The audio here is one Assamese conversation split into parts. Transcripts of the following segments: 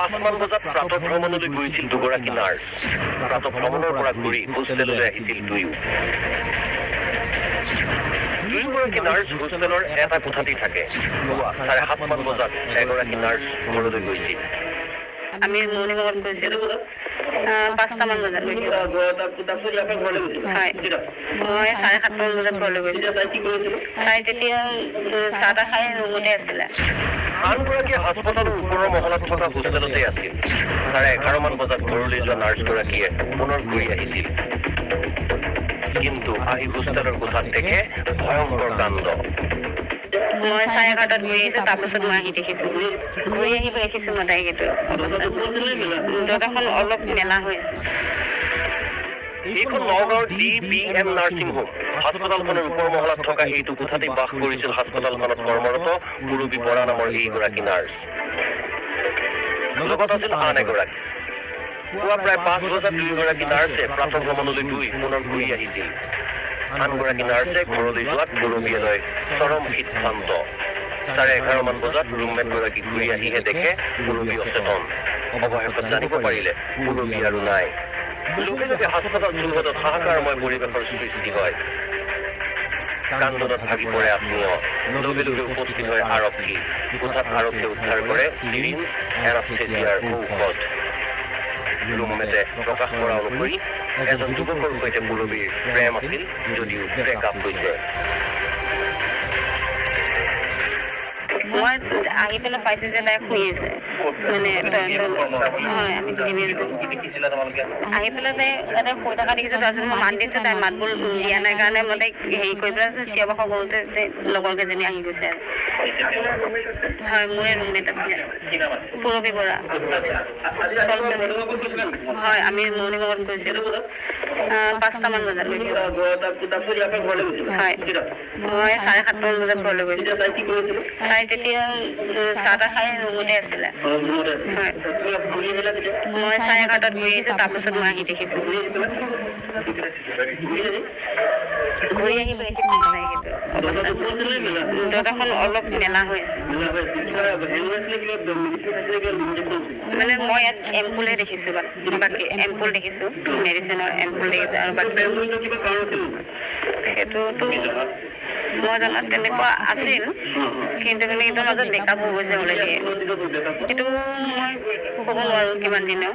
5মান বজাত প্ৰাতঃভ্ৰমণলৈ গৈছিল দুগৰাকী নাৰ্ছ। প্ৰাতঃভ্ৰমণৰ পৰা ঘূৰি হোষ্টেললৈ আহিছিল দুয়ো। দুয়োগৰাকী নাৰ্ছ হোষ্টেলৰ এটা কোঠাতেই থাকে। পুৱা 7:30মান বজাত এগৰাকী নাৰ্ছ ঘৰলৈ গৈছিল। আমি মৰ্ণিং ৱাকত গৈছিলোঁ, 5টামান বজাত গৈছিলোঁ। হয়, মই 7:30মান বজাত ঘৰলৈ গৈছিলোঁ। তাই তেতিয়া চাহ তাহ খাই ৰুমতে আছিলে। আনগৰাকীয়ে হাস্পতালৰ ওপৰৰ মহলাত থকা হোষ্টেলতে আছিল। 11:30মান বজাত ঘৰলৈ যোৱা নাৰ্ছগৰাকীয়ে পুনৰ ঘূৰি আহিছিল। কিন্তু আহি হোষ্টেলৰ কোঠাত দেখে ভয়ংকৰ কাণ্ড। মই 11:30টাত ঘূৰি আহিছোঁ। তাৰপিছত মই আহি দেখিছোঁ, ঘূৰি আহি দেখিছোঁ মই তাইক এইটো অৱস্থাত। দৰ্জাখন অলপ মেলা হৈ আছে। এইখন নগাঁৱৰ D B M nursing home. হাস্পতালখনৰ ওপৰ মহলাত থকা এইটো কোঠাতেই বাস কৰিছিল হাস্পতালখনত কৰ্মৰত পূৰবী বৰা নামৰ এইগৰাকী নাৰ্ছ। লগত আছিল আন এগৰাকী। পুৱা প্ৰায় 5 বজাত দুয়োগৰাকী নাৰ্ছে প্ৰাতঃভ্ৰমণলৈ গৈ পুনৰ ঘূৰি আহিছিল। আনগৰাকী নাৰ্ছে ঘৰলৈ যোৱাত পূৰবীয়ে লয় চৰম সিদ্ধান্ত। 11:30মান বজাত ৰুমমেটগৰাকী ঘূৰি আহিহে দেখে পূৰবী অচেতন। অৱশেষত জানিব পাৰিলে পূৰবী আৰু নাই। লগে লগে হাস্পতাল চৌহদত হাহাকাৰময় পৰিৱেশৰ সৃষ্টি হয়। কান্দোনত ভাগি পৰে আত্মীয়। লগে লগে উপস্থিত হয় আৰক্ষী। কোঠাত আৰক্ষীয়ে উদ্ধাৰ কৰে চিৰিঞ্জ, এনাস্থেচিয়াৰ ঔষধ। ৰুমমেটে প্ৰকাশ কৰা অনুসৰি এজন যুৱকৰ সৈতে পূৰবীৰ প্ৰেম আছিল যদিও ব্ৰেকআপ হৈছে। মই আহি পেলাই পাইছোঁ যে তাই শুই আছে। মানে হয়, আমি আহি পেলাই তাই তাতে শুই থকা দেখিছোঁ। তাৰপিছত মই মাত দিছোঁ, তাই মাত বোল দিয়া নাই কাৰণে মই তাইক হেৰি কৰি পেলাই চিঞৰ বাখৰ কৰোঁতে লগৰ কেইজনী আহি গৈছে। আৰু হয়, মোৰে ৰুমমেট আছিলে, পূৰবী বৰা। হয়, আমি মৰ্ণিং ৱাকত গৈছিলোঁ, 5টামান বজাত গৈছিলোঁ। হয়, মই 7:30মান বজাত ঘৰলৈ গৈছিলোঁ। তাই তেতিয়া চাহ তাহ খাই ৰুমতে আছিলে। হয়, মই 11:30টাত ঘূৰি আহিছোঁ। তাৰপিছত মই আহি দেখিছোঁ, ঘূৰি আহি দেখিছোঁ মই তাইক এইটো অৱস্থাত। দৰ্জাখন অলপ মেলা হৈ আছে। মানে মই ইয়াত এম্পুলহে দেখিছোঁ, বাকী এম্পুল দেখিছোঁ, মেডিচিনৰ এম্পুল দেখিছোঁ আৰু বাকী সেইটোতো মই জনাত তেনেকুৱা আছিল। কিন্তু মানে এইটোৰ মাজত ব্ৰেকআপ হৈ গৈছে অলৰেডি। সেইটো মই ক'ব নোৱাৰোঁ কিমান দিনৰ।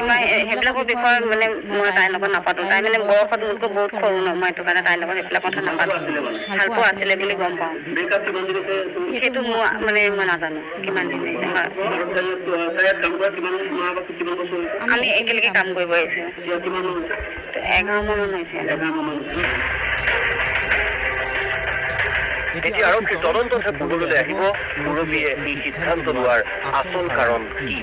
ইমান সেইবিলাকৰ বিষয়ে মানে মই তাইৰ লগত নাপাতোঁ। তাই মানে বয়সত মোতকৈ বহুত সৰু ন, মই সেইটো কাৰণে তাইৰ লগত সেইবিলাক কথা নাপাতোঁ। ভালপোৱা আছিলে বুলি গম পাওঁ। সেইটো মোৰ মানে মই নাজানো কিমান দিন হৈছে। হয়, আমি একেলগে কাম কৰিব আহিছোঁ। 11 মাহমান হৈছে। এতিয়া আৰক্ষীৰ তদন্ততহে পোহৰলৈ আহিব পূৰবীয়ে এই সিদ্ধান্ত লোৱাৰ আচল কাৰণ কি।